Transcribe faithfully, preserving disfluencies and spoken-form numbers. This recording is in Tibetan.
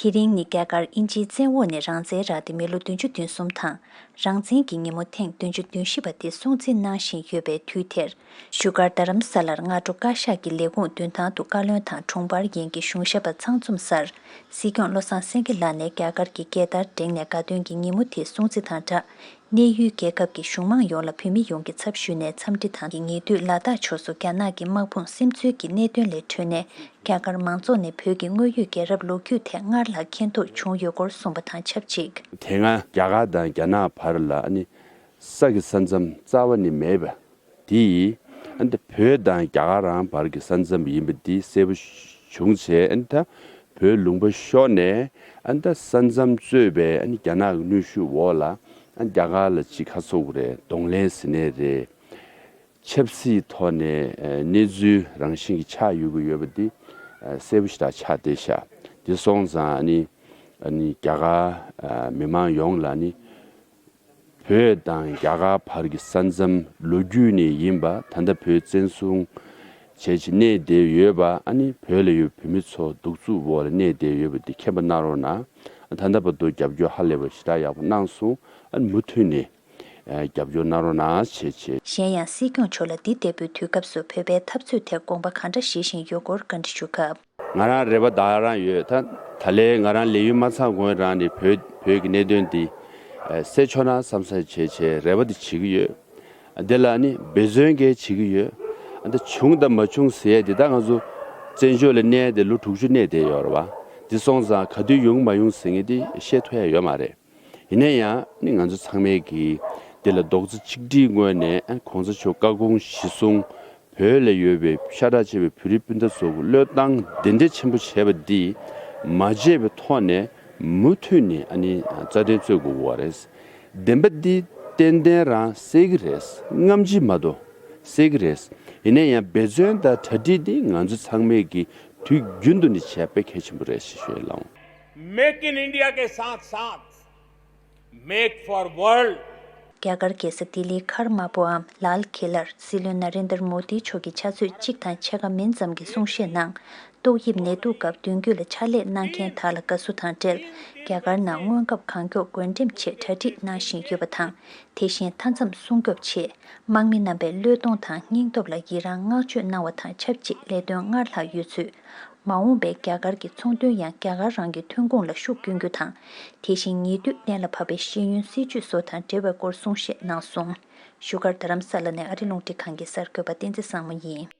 དེ་རིང་ནི་རྒྱ་གར་དབྱིན་ཇིའི་བཙན་འོག་ནས་རང་བཙན་རག་སྟེ་མི་ལོ་བདུན་ཅུ་དོན་གསུམ་དང་། རང་བཙན་གྱི་ཉིན་མོ་ཐེངས་བདུན་ཅུ་དོན་བཞི་པ་དེ་སྲུང་བརྩི་གནང་བཞིན་ཡོད་པའི་དུས་དེར། བཞུགས་སྒར་རྡ་རམ་ས་ལར་སྔ་དྲོ་བཀའ་ཤག་གི་ལས་ཁུངས་མདུན་ཐང་དུ་བཀའ་བློན་དང་དྲུང་འཕར་ཡན་གྱི་གཞུང་ཞབས་པ་ཚང་འཛོམས་སར། སྲིད་སྐྱོང་བློ་བཟང་སེང་གེ་ལགས་ནས་རྒྱ་གར་གྱི་རྒྱལ་དར་བསྒྲེངས་ནས་དགའ་སྟོན་གྱི་ཉིན་མོ་དེ་སྲུང་བརྩི་དང་སྦྲགས། གནས་ཡུལ་རྒྱལ་ཁབ་ཀྱི་གཞུང་མང་ཡོངས་ལ་བོད་མི་ཡོངས་ཀྱི་ཚབ་ཞུས་ནས་འཚམས་འདྲི་དང་། ཉེ་དུས་ལ་དྭགས་ཕྱོགས་སུ་རྒྱ་ནག་གི་དམག་དཔུང་སིམ་འཛུལ་གྱི་གནད་དོན་ལས་གྲོལ་ནས། རྒྱ་གར་མང་ཚོགས་ནས་བོད་ཀྱི་དངོས་ཡོད་རྒྱལ་རབས་ལོ་རྒྱུས་ཐད་སྔར་ལྷག་མཁྱེན་རྟོགས་བྱུང་ཡོད་སྐོར་གསུངས་པ་དང་ཆབས་ཅིག། དེ་སྔ་རྒྱ་གར་དང་རྒྱ་ནག་བར་ལ་ཨ་ནི་ས་གི་ས་མཚམས་རྩ་བ་ནས་མེད་པ་དེ་ཡིས། ཨ་ནི་བོད་དང་རྒྱ་གར་རང་བར་གྱི་ས་མཚམས་ཡིན་པ་འདི་གསལ་པོ་བྱུང་བྱས། ཨ་ནི་ད་བོད་ལུང་པ་ཤོར་ནས། ཨ་ནི་ད་ས་མཚམས་རྩོད་པའི་ཨ་ནི་རྒྱ་ནག་གི་གནོན་ཤུགས་འོག་ལ། ཨ་ནི་རྒྱ་གར་ལ་ཅིག་ཁ་སོག་རེད། གདོང་ལེན་ཟེར་ནའི་རེད། ཆབ་སྲིད་ཐོག་ནས་ཨ་གནས་ཚུལ་རང་བཞིན་གྱི་ཆགས་ཡོད་ཀྱི་ཡོད་པ་འདི་ཨ་གསལ་པོ་ཞེ་དྲག་ཆགས་བསྡད་ཤག། འདི་སོང་ཙང་ཨ་ནི་ཨ་ནི་རྒྱ་གར་ཨ་མི་མང་ཡོངས་ལ་ནི། བོད་དང་རྒྱ་གར་བར་གྱི་ས་མཚམས་ལོ་རྒྱུས་ནས་ཡིན་པ། ད་ལྟ་བོད་བཙན་བཟུང་བྱས་བྱས་གནས་བསྡད་ཡོད་པ། ཨ་ནི་བོད་ལ་ཡོད་བོད་མི་ཚོ་གདུག་རྩུབ་འོག་ལ་གནས་བསྡད་ཡོད་པ་འདི་མཁྱེན་པ་གནང་རོགས་གནང་། ད་ལྟ་བར་དུ་རྒྱབ་སྐྱོར་ཧ་ལས་པ་ཞེ་དྲག་ཡག་པོ་གནང་སོང་། ཨ་ནི་མུ་མཐུད་ནས་རྒྱབ་སྐྱོར་གནང་རོགས་གནང་བྱས་བྱས། གཞན་ཡང་སྲིད་སྐྱོང་མཆོག་ལ་འདི་ལྟ་བུའི་དུས་སྐབས་སུ་བོད་པའི་འཐབ་རྩོད་ཐད་དགོངས་པ་གང་འདྲ་བཞེས་བཞིན་ཡོད་སྐོར་བཀའ་འདྲི་ཞུ་སྐབས། ང་རང་རེ་བ་ད་རང་ཡོད། ད་ད་ལན་ང་རང་ལས་ཡུན་མ་ཚང་གོང་རང་ནས་བོད་བོད་ཀྱི་གནད་དོན་འདི་ཨ་སེལ་ཆོག་ན་བསམ་བསམ་བྱས་བྱས་རེ་བ་འདི་བྱེད་ཀྱི་ཡོད། འདི་ལ་ནི་འབད་བརྩོན་གལ་བྱེད་ཀྱི་ཡོད། ཨ་ད་བྱུང་དང་མ་བྱུང་ཟེར་ཡས་འདི། ད་ང་ཚོ་བཙན་བྱོལ་ལ་གནས་ཏེ་ལོ་དྲུག་ཅུ་གནས་བསྡད་ཡོད་རེད་བ། འདི་སོང་ཙང་ག་དུས་ཡོང་མ་ཡོང་ཟེར་མཁན་འདི་བཤད་ཐུབ་ཡ་ཡོད་མ་རེད། ཡིན་ན་ཡང་ནི་ང་ཚོ་ཚང་མས་ཀྱིས་འདི་ལ་རྡོག་རྩ་གཅིག་སྒྲིལ་ངོས་ནས། ཨ་གོང་ས་མཆོག་བཀའ་དགོངས་གཞིར་བཟུང་བོད་ལ་ཡོད་པའི་ཤ་ཁྲག་གཅིག་པའི་བོད་རིགས་སྤུན་ཟླ་ཚོ་གི་བློས་བཏང་གདེང་འདྲེན་ཆེན་པོ་བྱས་པ་འདི་མ་བརྗེད་པའི་ཐོག་ནས་མུ་མཐུད་ནས་ཨ་ནི་རྩ་དོན་རྩོད་དགོས་པ་རེད། བདེན་པ་འདི་ཏན་ཏན་རང་གསལ་གྱི་རེད། རྔམ་བརྗིད་མ་གཏོགས་གསལ་གྱི་རེད། ཡིན་ན་ཡང་འབད་བརྩོན་དང་གྲ་སྒྲིག་འདི་ང་ཚོ་ཚང་མས་ཀྱིས་དུས་རྒྱུན་དུ་ནི་བྱས་པ་དཔེ་གལ་ཆེན་པོ་རེད་ཞེས་ཞུ་ཡ་ལགས། make in India के साथ साथ मेक फॉर वर्ल्ड। རྒྱ་གར་རྒྱལ་ས་ལྡི་ལིའི་མཁར་དམར་པོའམ་ལཱལ་ཁེ་ལར་སྲིད་བློན་ན་རེན་དར་མོ་དིའི་མཆོག་གིས་ཕྱག་ཚོད་གཅིག་དང་ཕྱེད་ཀ་མིན་ཙམ་གྱི་གསུང་བཤད་ནང་། ཏོག་དབྱིབས་ནད་དུག་སྐབས་མདུན་སྐྱོད་ལ་ཕྱག་ལས་གནང་མཁན་དག་ལ་དགའ་བསུ་དང་འབྲེལ། རྒྱ་གར་ནང་སྔོན་ཁབ་གང་མགྱོགས་འགོ་འགྲེམས་ཆེད་གྲ་སྒྲིག་གནང་བཞིན་ཡོད་པ་དང་། དེ་བཞིན་མཐའ་མཚམས་སྲུང་སྐྱོབ་ཆེད། དམག་མི་རྣམ་པས་བློས་གཏོང་དང་སྙིང་སྟོབས་ལ་ཡི་རང་བསྔགས་བརྗོད་གནང་བ་དང་ཆབས་ཅིག་ལས་དོན་སྔར་ལྷག་ཡོད་ཚུལ། མ་འོངས་པའི་རྒྱ་གར་གྱི་ཚོང་དོན་ཡང་རྒྱ་གར་རང་གི་ཐོན་ཁུངས་ལ་ཤུགས་བསྐྱོན་རྒྱུ་དང་། དེ་བཞིན་ཉེ་དུས་གཏན་ལ་ཕབ་པའི་ཤེས་ཡོན་སྲིད་ཇུས་སོགས་དང་འབྲེལ་བའི་སྐོར་གསུང་བཤད་གནང་སོང་། བཞུགས་སྒར་རྡ་རམ་ས་ལ་ནས་ཨ་རི་རླུང་འཕྲིན་ཁང་གི་གསར་འགོད་པ་བསྟན་འཛིན་བཟང་མོ་ཡིན།